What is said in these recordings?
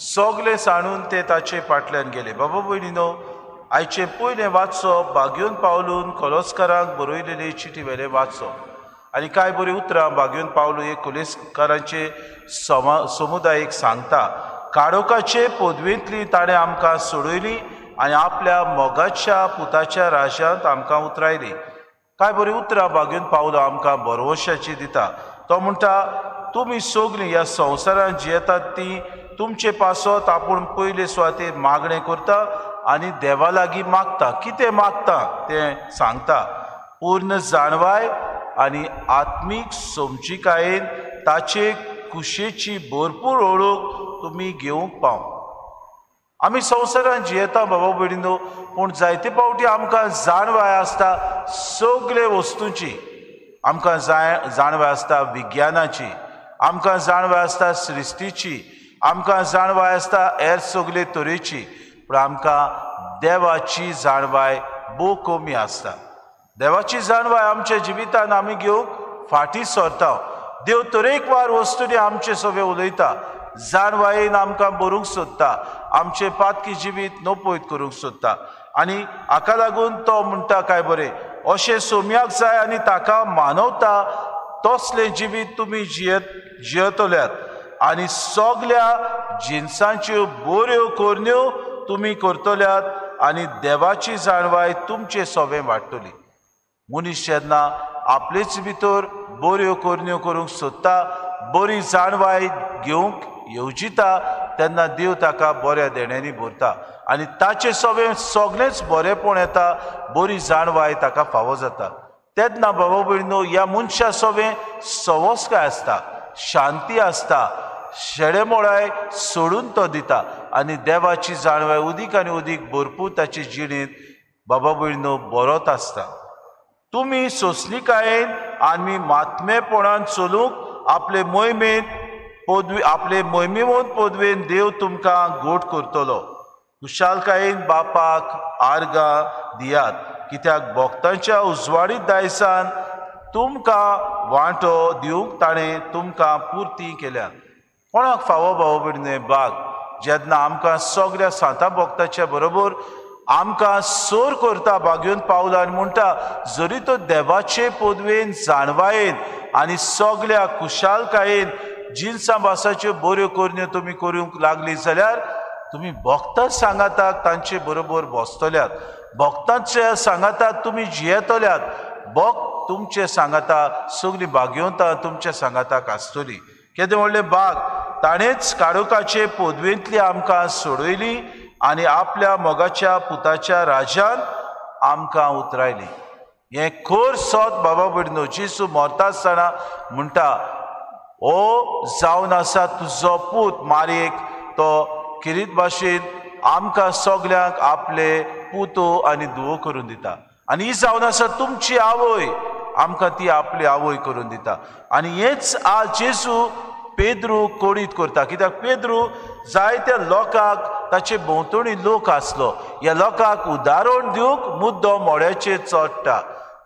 सगळे सांडून ते ताचे फाटल्यान गेले. बाबा भयणीनो, आयचें पयलें वाचप बागयोन पावलून कोलोस्कारांक बरयलेले चिटी वेलें वाचप आनी कांय बरीं उतरां बागयोन पावलू एक कोलेस्कारांचे समुदायेक सांगता. काळोखाचे पदवेंतली ताणें आमकां सोडयली आनी आपल्या मोगाच्या पुताच्या राज्यांत आमकां उतरायली. कांय बरीं उतरां बागयोन पावलो आमकां भरवशाची दिता. तो म्हणटा, तुमी सगळीं ह्या संवसारांत जियेतात ती तुमचे पासत आपूण पयले सुवातेर मागणें करता आनी देवा लागीं मागता. कितें मागता तें सांगता. पूर्ण जाणवाय आनी आत्मीक समजिकायेन ताचे कुशेची भरपूर ओळख तुमी घेवंक पाव. आमी संवसारांत जियेता बाबा भयणीनो, पूण जायते फावटी आमकां जाणवाय आसता सगळे वस्तूंची. आमकां जाणवाय आसता विज्ञानाची, आमकां जाणवाय आसता सृश्टीची, आमकां जाणवाय आसता हेर सगळे तरेची, पूण आमकां देवाची जाणवाय भोव कमी आसता. देवाची जाणवाय आमच्या जिवितान आमी घेवंक फाटीं सरता. देव तरेकवार वस्तूंनी आमचे सगळे उलयता, जाणवायेन आमकां बरोवंक सोदता, आमचें पातकी जिवीत नपयत करूंक सोदता. आनी हाका लागून तो म्हणटा काय बरें अशें सोम्याक जाय आनी ताका मानवता तसलें जिवीत तुमी जियेतल्यात आनी सगल्या जिनसांच्यो बऱ्यो करण्यो तुमी करतल्यात आनी देवाची जाणवाय तुमचे सोबें वाडटली. मनीस जेन्ना आपलेच भितर बऱ्यो करण्यो करूंक सोदता, बरी जाणवाय घेवंक येवजिता, तेन्ना देव ताका बऱ्या देण्यांनी भरता आनी ताचे सोबें सगळेंच बरेंपण येता, बरी जाणवाय ताका फावो जाता. तेन्ना बाबा भयणीनो, ह्या मनशा सोबें सवस्काय आसता, शांती आसता, शेडेमोळाय सोडून तो दिता आनी देवाची जाणवाय उदीक आनी उदीक भरपूर ताचे जिणेंत बाबा भयणीनो बरोत आसता. तुमी सोंसणिकायेन आनी मात्मेपणान चलूंक आपले मोहिमेंत पदवी आपले मोहिमेवंत पदवेन देव तुमकां गोट करतलो. खुशालकायेन बापाक आर्गां दियात, कित्याक भक्तांच्या उजवाडीत दायसान तुमकां वांटो दिवंक ताणें तुमकां पुर्ती केल्या. कोणाक फावो भाव भयणीनो बाग जेन्ना आमकां सगळ्या सांता भक्ताच्या बरोबर आमकां सोर करता बागयोन पावला आनी म्हणटा, जरी तो देवाचे पदवेन जाणवायेन आनी सगळ्या खुशालकायेन जिनसां भासाच्यो बऱ्यो करण्यो तुमी करूंक लागली जाल्यार तुमी भक्तांच सांगाताक तांचे बरोबर बसतल्यात, भक्तांच्या सांगाताक तुमी जियेतल्यात, भक्त तुमचे सांगाता सगळीं भाग्यवंतां तुमच्या सांगाताक आसतली. केदें व्हडलें बाग ताणेंच काळोखाचे पदवेंतली आमकां सोडयली आनी आपल्या मोगाच्या पुताच्या राज्यान आमकां उतरायली. हें खर सत बाबा भयणीनो, जेजू मरता आसतना म्हणटा, ओ जावन आसा तुजो पूत मारयेक तो किरीत भाशेन आमकां सगल्यांक आपले पुतो आनी धुवो करून दिता आनी ही जावन आसा तुमची आवय, आमकां ती आपली आवय करून दिता. आनी हेंच आज जेजू पेद्रू कोडीत करता, कित्याक पेद्रू जायत्या लोकांक ताचे भोंवतणी लोक आसलो, ह्या लोकांक उदाहरण दिवंक मुद्दो मोड्याचेर चडटा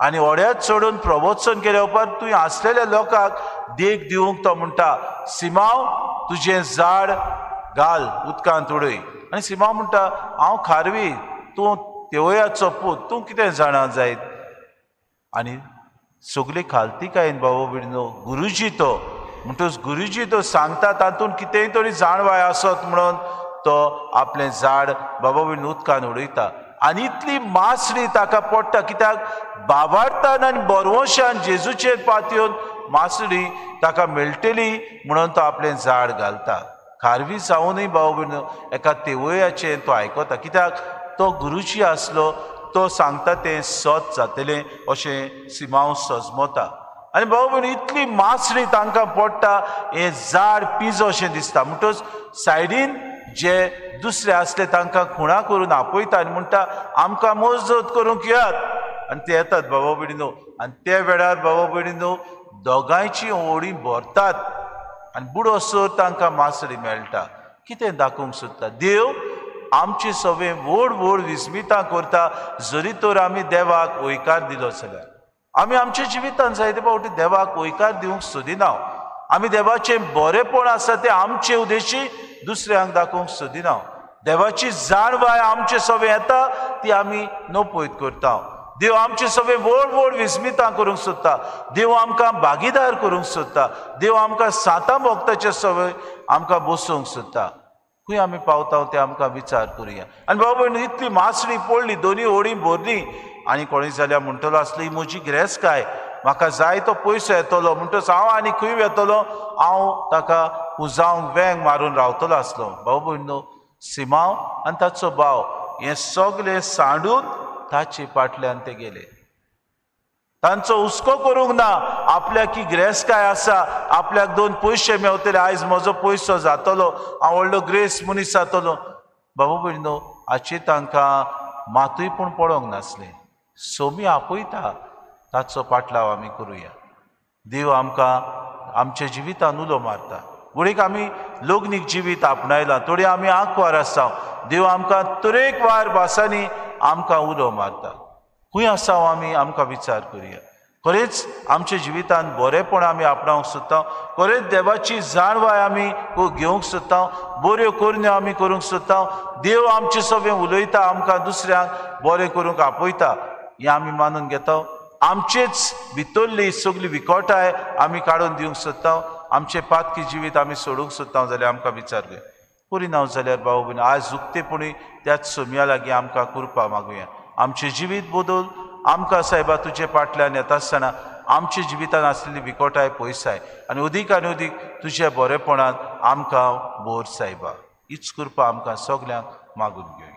आनी होड्यात चडून प्रवचन केल्या उपरांत तुवें आसलेल्या लोकांक देख दिवंक तो म्हणटा, सिमांव तुजें झाड घाल उदकांत उडय. आनी सिमांव म्हणटा, हांव खारवी, तूं तेवयाचो पूत, तूं कितें जाणा जायत. आनी सगळी खालतीकायेन बाबा भयणीनो गुरुजी तो म्हणटच गुरुजी तो सांगता तातूंत कितेंय तरी जाणवाय आसत म्हणून तो आपलें झाड बाबा भयणीनो उदकान उडयता आनी इतली मासळी ताका पडटा, कित्याक बाबार्थान आनी बरवशान जेजूचेर पातयेवन मासळी ताका मेळटली म्हणून तो आपलें झाड घालता. खारवी जावनूय बाबा भयणीनो एका तेवयाचें तो आयकता, कित्याक तो गुरुजी आसलो, तो सांगता तें सत जातलें अशें सिमांव सजमता. आनी बाबा भयणीनो इतली मासळी तांकां पडटा, हें झाड पिजो अशें दिसता. म्हणटच सायडीन जे दुसरे आसले तांकां खुणा करून आपयता आनी म्हणटा, आमकां मजत करूंक येयात. आनी ते येतात बाबा भयणीनो, आनी त्या वेळार बाबा भयणीनो दोगांयची ओडी भरतात आनी बुडोसर तांकां मासळी मेळटा. कितें दाखोवंक सोदता देव आमचे सगळे व्हड व्हड विस्मितां करता, जरी तर आमी देवाक वयकार दिलो जाल्यार. आमी आमच्या जिवितान जायते फावटी देवाक वयकार दिवंक सोदिना, आमी देवाचें बरेंपण आसा तें आमचे उद्देशी दुसऱ्यांक दाखोवंक सोदिना. देवाची जाणवाय आमचे सवे येता ती आमी नपयत करता. देव आमचे सवे व्हड व्हड विस्मितां करूंक सोदता. देव आमकां भागीदार करूंक सोदता. देव आमकां सातां भक्ताचे सवय आमकां बसोवंक सोदता. खंय आमी पावता ते आमकां विचार करुया. आनी बाबा भयणी इतली मासळी पडली, दोनी होडी भरली आनी कोणीय जाल्यार म्हणटलो आसली ही म्हजी गिरेस्तकाय, म्हाका जाय तो पयसो येतलो, म्हणटच हांव आनी खंय वेतलो, हांव ताका पुजावंक वेंग मारून रावतलो आसलो. बाबा भयणो सिमांव आनी ताचो भाव हें सगलें सांडून ताचे फाटल्यान ते गेले. तांचो हुस्को करूंक ना आपल्याक की गिरेस्तकाय आसा, आपल्याक दोन पयशे मेवतले, आयज म्हजो पयसो जातलो, हांव व्हडलो ग्रेस मनीस जातलो. बाबा भयणो हाचे तांकां मातूय पूण पडोंक नासलें. सोमी आपयता ताचो पाटलाव आमी करुया. देव आमकां आमच्या जिवितान उलो मारता. घडयेक आमी लग्नीक जिवीत आपणायलां, थोडी आमी आंकवार आसा, देव आमकां तरेकवार भासांनी आमकां उलो मारता. खंय आसा आमी आमकां विचार करुया. खरेंच आमच्या जिवितान बरेंपण आमी आपणावंक सोदता, खरेंच देवाची जाणवाय आमी घेवंक सोदता, बऱ्यो करण्यो आमी करूंक सोदता. देव आमचे सगळें उलयता, आमकां दुसऱ्यांक बरें करूंक आपयता, हें आमी मानून घेता. आमचेच भितरली सगळी विकोटाय आमी काडून दिवंक सोदता, आमचें पातकी जिवीत आमी सोडूंक सोदता जाल्यार आमकां विचार करुया. करिना जाल्यार भाव भयण आज उक्तेपणी त्याच सोमया लागीं आमकां कृपा मागुया. आमचें जिवीत बदल आमकां सायबा तुजे फाटल्यान येता आसतना आमच्या जिवितान आसलेली विकोटाय पयसाय आनी अदीक आनी अदीक तुज्या बरेपणान आमकां भर सायबा. हीच कृपा आमकां सगल्यांक मागून घेवया.